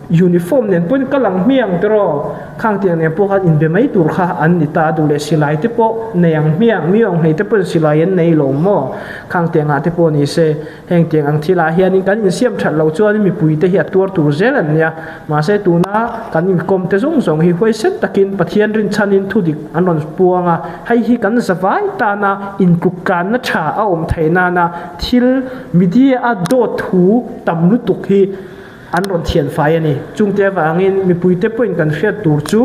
uniform nen pawhin ka lang hmiang tiraw khang tiang nen pawh khan inbe mai tur kha an ni ta a duh leh silai te pawh nei ang hmiang mi awnghlei te pawhin silai an nei lo maw khang tiangah te pawh ni se Heng tiang ang thilah hianin kan insiam that loh chuanin mipuite hi a tuar tur zel an nia. Mahse tuna kan inkawm te zawng zawng hi huaisen takin Pathian rinchhanin thudik an rawn puang a, hei hi kan zavai tana intlukkanna tha a awm theih nana thil media a dawt thu tam lutuk hi an rawn thian fai a ni. Chungte avangin mipuite pawhin kan hriat tur chu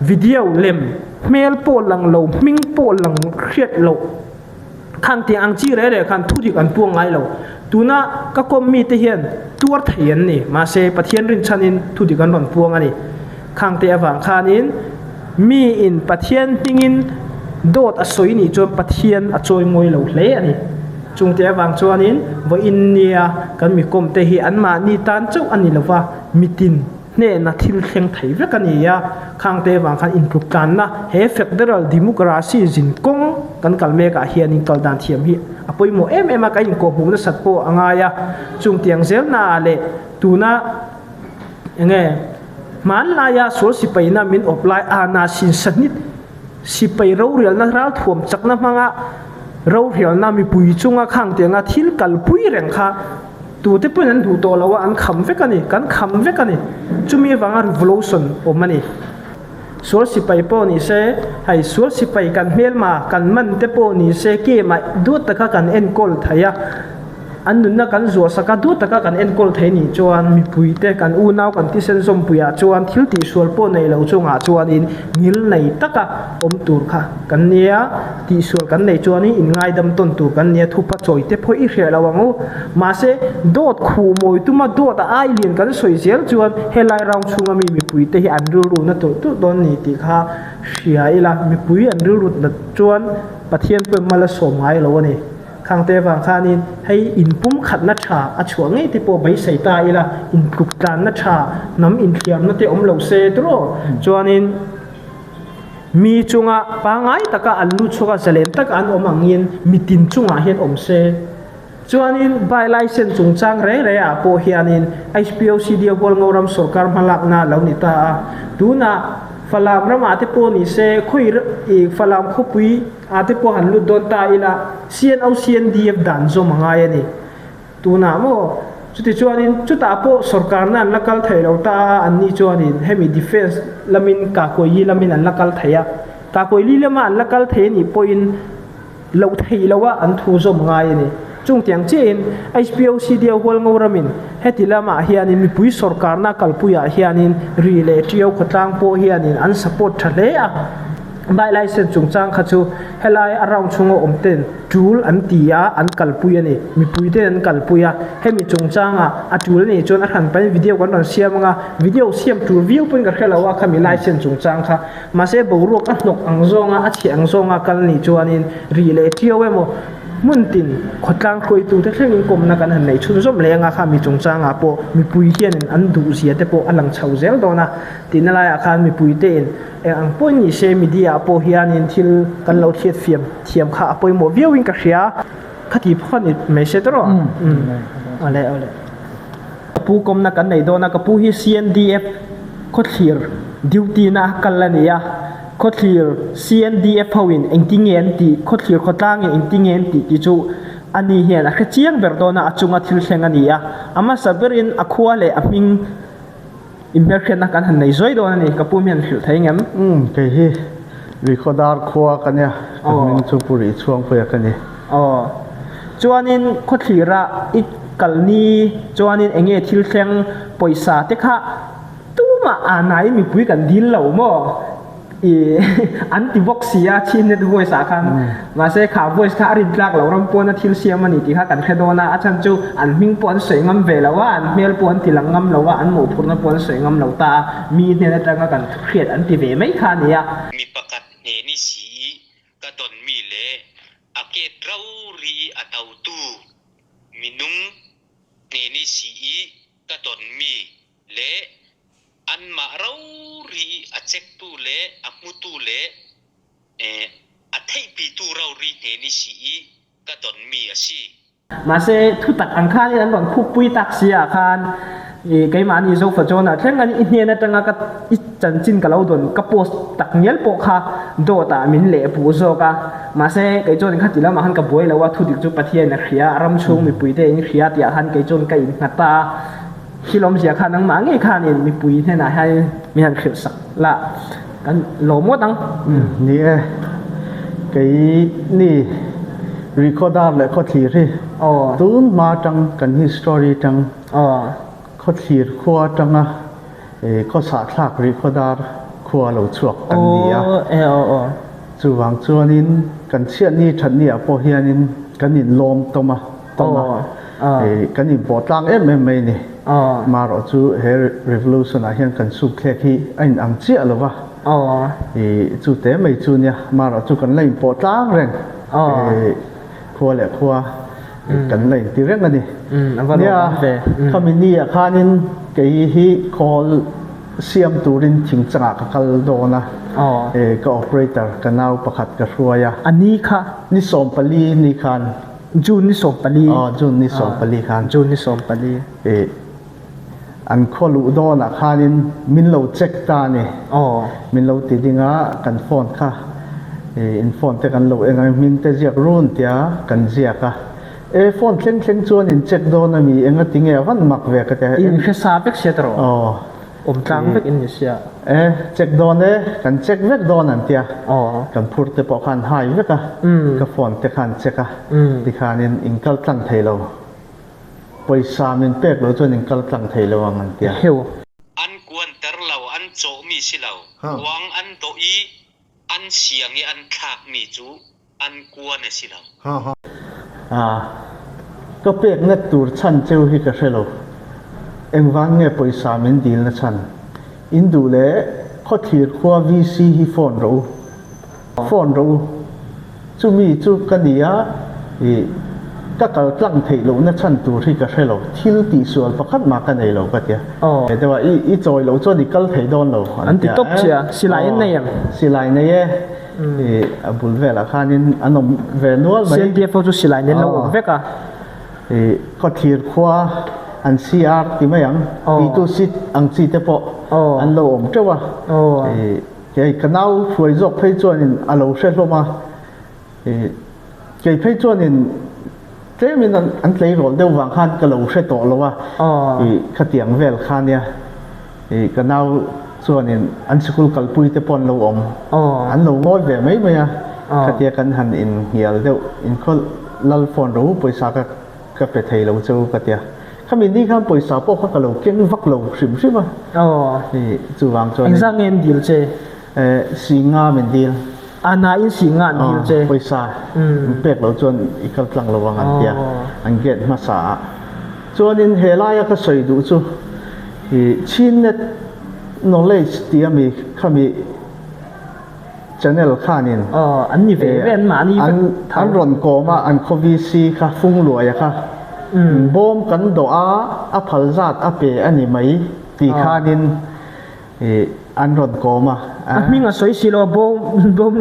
video lem hmel pawh lang lo, hming pawh lang hriat loh. Khang tiang ang chi reh reh khan thu dik an puang ngai lo. Tuna ka kawm mite hian tuar thei an ni. Mahse, Pathian rinchhanin thu dik an rawn puang a ni. Khang te avang khanin miin Pathian hmingin dawt a sawi nih chuan Pathian a chawi ngawi lo hle a ni. Chungte avang chuanin vawiin nia kan mi kawmte hi anmahni tan chauh a ni lova, mitin hnehna thil thleng thei vek a ni a. Khangte avang khan intluk tlanna he Federal Democracy zin kawng kan kal mekah hianin kal dan thiam hi a pawimawh em em a, kan inkawhhmuh nasat pawh a ngai a. Chungtiang zelnaah leh tuna Enge hmanlaia sual sipaina min awp lai ana sin sahnit sipai rorialna ralthuam chakna hmanga rorialna mipui chunga khang tianga thil kalpui reng kha tute pawhin an duh tawh lo a, an kham vek a ni, kan kham vek a ni. Chumi avanga revolution awm a ni. Sual sipai pawh ni se, hei sual sipai kan hmelma kan man te pawh ni se kemah duat taka kan enkawl thei a. An nunna kan zuahsak a, duh taka kan enkawl thei nih chuan mipuite kan unau kan thisen zawmpuiah chuan thil tihsual pawh nei lo chungah chuanin ngil nei taka awm tur kha kan nia, tihsual kan neih chuanin inngaidam tawn tur kan nia, thupa chawi te pawh i hriat lo ang u. Mahse, dawt khuh mawi tuma dawt a ai lian kan sawi zel chuan helai round chhunga mi mipuite hi an rilru na tulh tulh dawn ni tih kha hria ila, mipui an rilru nat chuan Pathian pawhin mal a sawm ngai lo a ni. Khangte vang khanin hei inpumkhatna tha a chhuah ngei te pawh beisei ta ila, intluktlanna tha, hnam inthliarna te awm lo se tiraw? Chuanin mi chunga pangngai taka an lu chhuak a, zalen taka an awm angin mitin chungah hian awm se. Chuanin by licence chungchang reng reng ah pawh hianin HPOCD a Hualngoram sawrkar hmalakna a lo ni ta a, tunah Falam ramah te pawh ni se khawi Falam khawpui A te pawh han lut dawn ta ila, CNO CNDF dan zawm a ngai a ni. Tunah maw? Chutichuanin chutah pawh sawrkarna an la kal thei lo ta a, anni chuanin hemi defence lamin Kakuayi lamin an la kal thei a. Kakuayi lama an la kal thei a nih pawhin loh theih loha an thu zawm a ngai a ni. Chungtiang chiahin HPOCD Hualngo ramin heti lamah hianin mipui sawrkarna kalpuiah hianin ri leh ṭiau khawtlang pawh hianin an support ṭha hle a. Bike licence chungchang kha chu helai a round chhunga awm ten tul an ti a, an kalpui a ni. Mipui ten an kalpui a, hemi chungchanga a tul a nih chuan a hran pahin video kan rawn siam anga, video siam tul viau pawhin ka hre lo a khami licence chungchang kha. Mahse boruak a hnawk ang zawnga a chheh ang zawnga kal nih chuanin ri leh ṭiau emaw hmun tin khawtlang hruaitute thlengin kawmna kan han nei chhunzawm leh anga khami chungchangah pawh mipui hianin an duhzia te pawh a lang chho zel dawn a. Tihna laiah khan mipuitein Eng ang pawhin ni se media ah pawh hianin thil kan lo hriat fiam thiam kha a pawimawh viauin ka hria. Khati phawt ni mai se tawrh aw. Awle awle. Ka pu kawmna kan nei dawn a, ka pu hi CNDF khawthlir duty na a kal a ni a, khawthlir CNDF ho in engtin nge an tih, khawthlir khawtlang in engtin nge an tih tih chu ani hian a hre chiang ber dawn a, a chunga thil thleng a ni a. A hmasa berin a khua leh a hming. Inhmelhriatna kan han nei zuai dawn a ni, ka pu hian hrilh thei ngem? Umm, kei hi Rihkhawdar khua ka nia, ka hming chu Pu Rihchhuangpuia ka ni. Aw, chuanin khawthlira i kal ni chuanin eng nge thil thleng pawisa te kha tumah a nai mipui kan dil lo maw? I an ti bawk si a Chin net voice ah khan mahse kha voice kha a rin tlak lo ram pawn a thil siam a ni tih kha kan hre dawn a a chhan chu an hming pawh an sawi ngam ve lo a an hmel pawh an ti lang ngam lo a an mawhphurhna pawh an sawi ngam lo ta a mi hnen atanga kan hriat an ti ve mai kha a ni a. Mi pakhat hnen i si i ka dawnmi le a ket ro ri i a totu minung hnen i si i ka dawnmi le Anmah rori i a chektu le a hmutu le a theihpitu rori hnen i si i ka donmi a si. Mahse, thutak ang khanin an rawn khukpui tak si ah khan keimahni Zofa John-ah thleng an i hnen atanga ka i chanchin ka lo dawn ka post tak ngial pawh kha dawt ah min leh puh zawk a. Mahse, kei chuan khati lamah khan ka buai lo a, thudik chu Pathian a hria, ram chhung mipuite in hria tih ah khan kei chuan ka innghat a. Thil awmzia kha nangmah ngei khanin mipui hnenah hian min han hrilh sak la kan lawm ngawt ang. Ni e, kei ni Rihkhawdar leh Khawthlir hi tun hma atang kan history atang Khawthlir khua atanga khawsah thlak Rihkhawdar khua lo chhuak kan ni a. Chuvang chuanin kan chhiatni thatni ah pawh hianin kan inlawm tawm a, tawm a, kan inpawh tlang em em mai a ni. Marawh chu he revolution ah hian kan sukthlek hi a inang chiah lo va, chu te mai chu nia, marawh chu kan la inpawh tlang reng, khua leh khua kan la inti reng a ni. Nia, khami ni ah khanin kei hi khawl Siam turin thingchangah ka kal dawn a, ka operator ka nau pakhat ka hruai a. A ni kha? Ni 14 ni khan. June ni 14. Aw, June ni 14 khan. June ni 14. An khaw luh dawnah khanin min lo check ta a ni. Min lo ti ding a, kan phone kha in phone te kan lo en a, hming te ziak run tia kan ziak a. E phone thleng thleng chuan in check dawn a mi enga tinge a van mak ve ka ti a. In hre sa vek sia tawh. Aw. Awm tlang vek in ni sia. E check dawn e kan check vek dawn an tia. Aw. Kan phur te pawh khan hai vek a. Ka phone te khan check a. Tikhanin in kal tlang thei lo. Pawisa min pek lo chuan in kal tlang thei lo ang an tia. Heu. An kuan ter lo an chawh mi si lo. Kuang an dawh i an siang i an thlak mi cu an kuan a si lo. A, ka pekna tur chhan cheu hi ka hre lo. Engvang nge pawisa min dilna chhan? In duh leh khawthlir khua VC hi phone rawh u. Phone rawh u. Chumi chu ka ni a, ih, ka kal tlang theih lohna chhan tur hi ka hre lo. Thil tihsual pakhat mah ka nei lo ka tia. He deuh a, i, i chawi loh chuan i kal thei dawn lo an ti tawp che a. Silai an nei em? Silai nei e. Ih a bul velah khanin an awm ve nual mai. CNDF ho chu silai nen lo awm vek a. Ih khawthlir khua an CR ti mai ang. Pitu sit ang chi te pawh an lo awm teuh a. Ih kei ka nau hruai zawk phei chuanin a lo hre hlawm a. Ih kei phei chuanin tlemin an tleirawl deuh vang khan ka lo hre tawh lo a. Ih khatiang vel kha nia. Ih ka nau chuanin an sikul kalpui te pawh an lo awm. An lo ngawi ve mai mai a. Khatia kan han inhnial deuh inkhawl lal phone ro pawisa ka ka pe thei lo che u ka tia. Khami ni khan pawisa pawh kha ka lo keng vak lo hrim hrim a. Ih chuvang chuanin. Engzah nge an dil che? Eh singa min dil. A na in singa an dil che. Pawisa min pek lo chuan i kal tlang lo ang an tia. An gate hmasa ah. Chuanin he laia ka sawi duh chu hi Chinnet Knowledge tih ami khami channel khanin an ni ve ve an mahni vek tho. An rawn kawm a an khaw VC kha Fungluaia kha bawm kan dawh a a phal zat a pe a ni mai tih khanin Ih, an rawn kawm a. A hming a sawi si lo a, bawm, bawm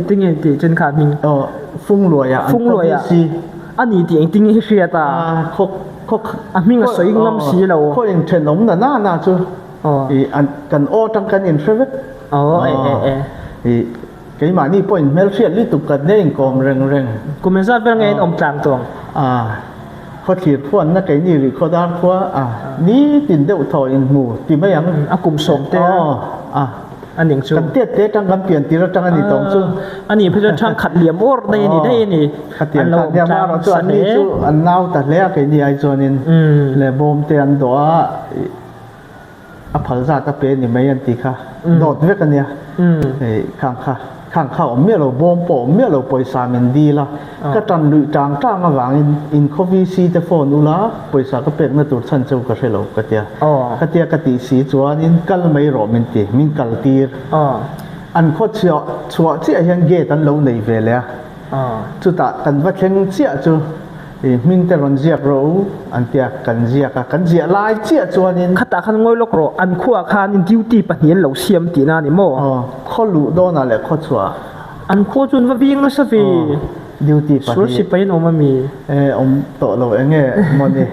tinge tih chen kha a hming? Aw, Fungluaia an Fungluaia. si. A ni tih engtin nge hriat a? A, khaw, khaw, A hming a sawi ngam si lo. Khaw inthenawm na na na chu. Aw. Ih, an, kan aw atang kan inhre vek. Aw, e, e, e. Ih, keimahni pawh inhmel hriat lutuk kan nia inkawm reng reng. Kum engzat vel nge in awm tlang tawng? A. Khawthlir khuanna keini rih khaw dar khua a nitin deuh thaw in hmu ti mai ang. A kum sawm te a a ning chu. Kan tiat te atang kan pian tir atang a ni tawng chu. A nih phei chuan thang khat liam awr daih a ni daih a ni. Khatiang kha nia marawh chu an ni chu an nau ta hle a keini ai chuanin leh bawm te an dawh a. A phal zat a pe ni mai an ti kha dawt vek a nia. Hei khang kha khang kha awm miah lo bawm pawh awm miah lo pawisa min dil a ka tan luih tang tang avangin in khaw VC te phone ula pawisa ka pekna tur chhan cheu ka hre lo ka tia. Ka tia ka tih si chuanin kal mai rawh min ti min kal tir. An khaw chhiah chhuah chiah hian gate an lo nei ve leh a. Chutah kan va thleng chiah chu I hming te rawn ziak rawh u an tia kan ziak a, kan ziah lai chiah chuanin. Khatah khan ngawi lawk rawh, an khuaah khanin duty pahnih an lo siam tihna a ni maw? Aw, khaw luh dawnah leh khaw chhuah. An khua chu an va ving nasa ve. Aw, duty pahnih. Sual sipai an awm a mi? E, awm tawh lo eng nge mawni,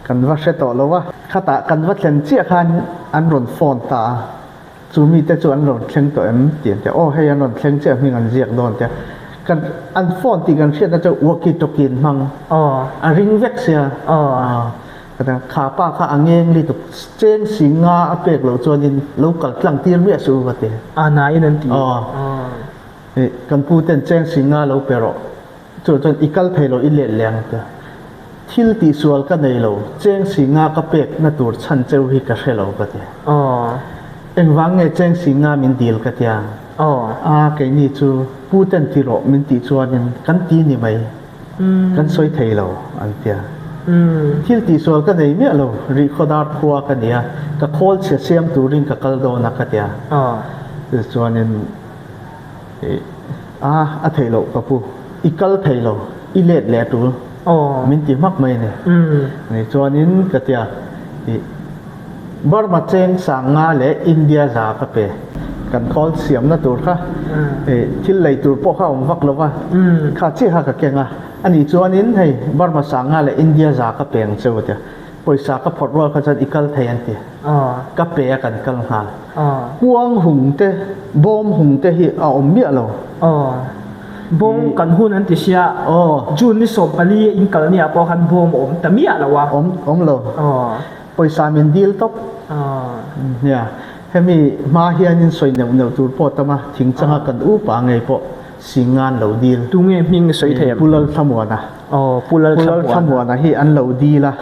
kan va hre tawh lo a. Khatah kan va thlen chiah khan an rawn phone ta a. Chu mite chu an rawn thleng tawh em tih an ti a, aw hei an rawn thleng chiah hming an ziak dawn tia kan an phone tih kan hriatna chu walkie talkie an hmang a ring vek sia kha pa kha a ngeng lutuk cheng si nga a pek loh chuanin lo kal tlang tir miah suh u ka ti a na in an ti kan pu ten cheng si nga lo pe rawh. Chu chuan i kal thei lo i let leh ang tia. Thil tihsual ka nei lo, cheng si nga ka pek na tur chhan cheu hi ka hre lo ka ti. Engvang nge cheng si nga min dil ka tia. A keini chu pu ten ti rawh min tih chuanin kan ti ni mai, kan sawi thei lo an ti a. Thil tihsual ka nei miah lo, Rihkhawdar khua ka ni a, ka khawl chhia siam turin ka kal dawn a ka ti a. Tichuanin a a theih loh ka pu, i kal thei lo, i let leh a tul min ti hmak mai a ni. Tichuanin ka ti a. Burma cheng sang nga leh India za ka pe. Kan khawl siamna tur kha thil lei tur pawh kha a awm vak lo va, kha chiah kha ka keng a. Anih chuanin hei Burma sang nga leh India za ka pe ang cheu a tia. Pawisa ka phawrh rual kha chuan i kal thei an ti. Ka pe a kan kal nghal. Kuang hung te, bawm hung te hi a awm miah lo. Bawm kan hun an ti sia. June ni 14 in kal nia pawh khan bawm a awm ta miah lo a. Awm lo. Pawisa min dil tawp. Nia, hemi hma hianin sawi neuh neuh tur pawh tam a, thing changa kan upa ngei pawh sing an lo dil. Tunge hming sawi thei em? Pu Lalthlamuana. Aw, Pu Lalthlamuana. Pu Lalthlamuana hi an lo dil a,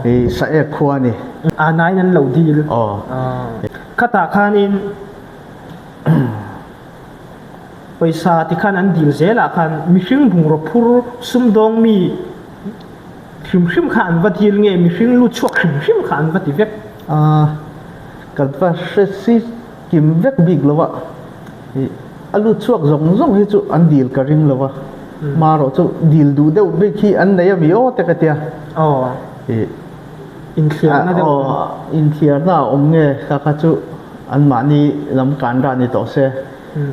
i Saek khua a ni. A nain an lo dil. Aw. Khatah khanin pawisa tikhan an dil zelah khan mihring bungraw phur sumdawng mi, Hrim hrim kha an va dil nge mihring lu chhuak hrim hrim kha an va ti vek. A, kan va hre si kim vek bik lo a, i a lut chhuak zawng zawng hi chu an dil ka ring lo a, marawh chu dil duh deuh bik hi an nei a mi aw te ka tia. Aw, I inthiarna deuh. Aw, inthiarna a awm nge kha kha chu anmahni lam kan rah ni tawh se,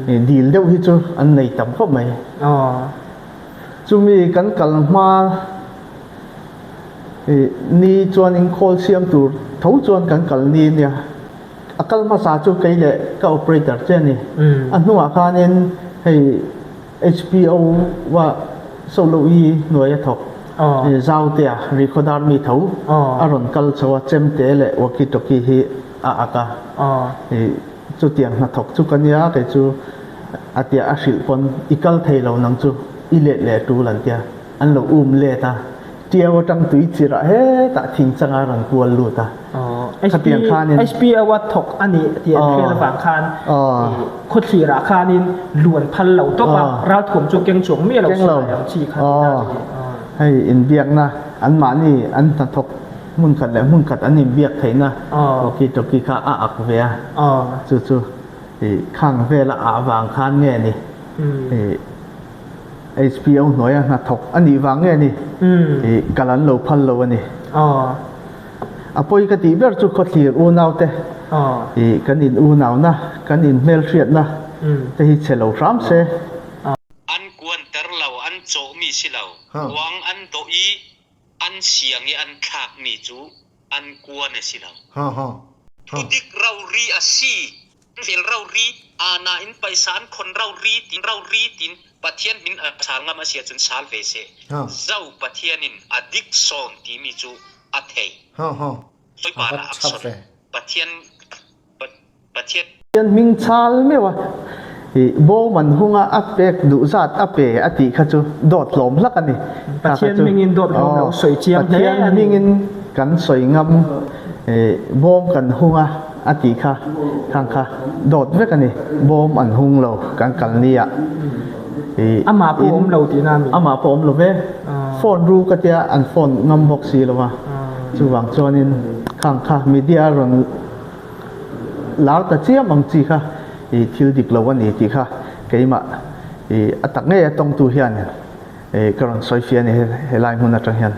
i dil deuh hi chu an nei tam khawp mai. Aw. Chumi kan kal hma ni chuan inkhawl siam tur tho chuan kan kal ni nia. A kal hmasa chu kei leh ka operator che a ni. A hnungah khanin hei HPO va Soloui hnuai a thawk Zautea Rihkhawdar mi tho a rawn kal chho a, chemte leh walkie talkie hi a ak a. Chutiang hnathawk chu ka nia, kei chu a tia a hrilh pawn i kal thei lo nang chu i let leh tul an tia, an lo um let a, Tiau atang tui chirah hetah thing changa rawn kual lut a, khatiang khanin. HPO a thawk a nih tih an hriat avang khan khawthlirah khanin luan phal lo tawp a, ralthuam chu keng chuang miah lo silai ang chi kha tihna a ni. Hei inbiakna anmahni an hnathawk Hmun khat leh hmun khat an inbiak theihna walkie talkie kha a ak ve a, chu chu ih khang vela ah vang khan nge ni, ih HPO hnuaia hnathawk a nih vang nge ni, ih kal an lo phal lo a ni. A pawi ka tih ber chu khawthlir unaute ih kan in unauna, kan in hmelhriatna te hi chhe lo hram se. An kuanter lo, an chawhmi si lo, kuang an dawh i An siang i an thlakmi cu an kuan a si lo. Thudik rori a si. An vel rori, aa in paisa an khon rori tin rori tin Pathian min a sal ngam a si ahcun sal ve seh. Zo Pathian in a dik sawn timi cu a thei. Bawipa ah a son. Pathian Pathian. Pathian hming chal meuh a, i bawm an hung a, a pek duh zat a pe a tih kha chu dawt hlawm hlak a ni. Pathian hmingin dawt hlawm lo sawi chiang hle a ni. Pathian hmingin kan sawi ngam, i bawm kan hung a a tih kha khang kha dawt vek a ni. Bawm an hung lo kan kal ni ah. I Amah pawh awm lo tihna a mi? Amah pawh awm lo ve. Phone ru ka tia an phone ngam bawk si lo a. Chuvang chuanin khang kha media rawn Lar ta chiam ang chi kha i thil dik lo a ni tih kha keimah i a tak ngei a tawngtu hian i ka rawn sawi fiah a ni helai hmun atang hian.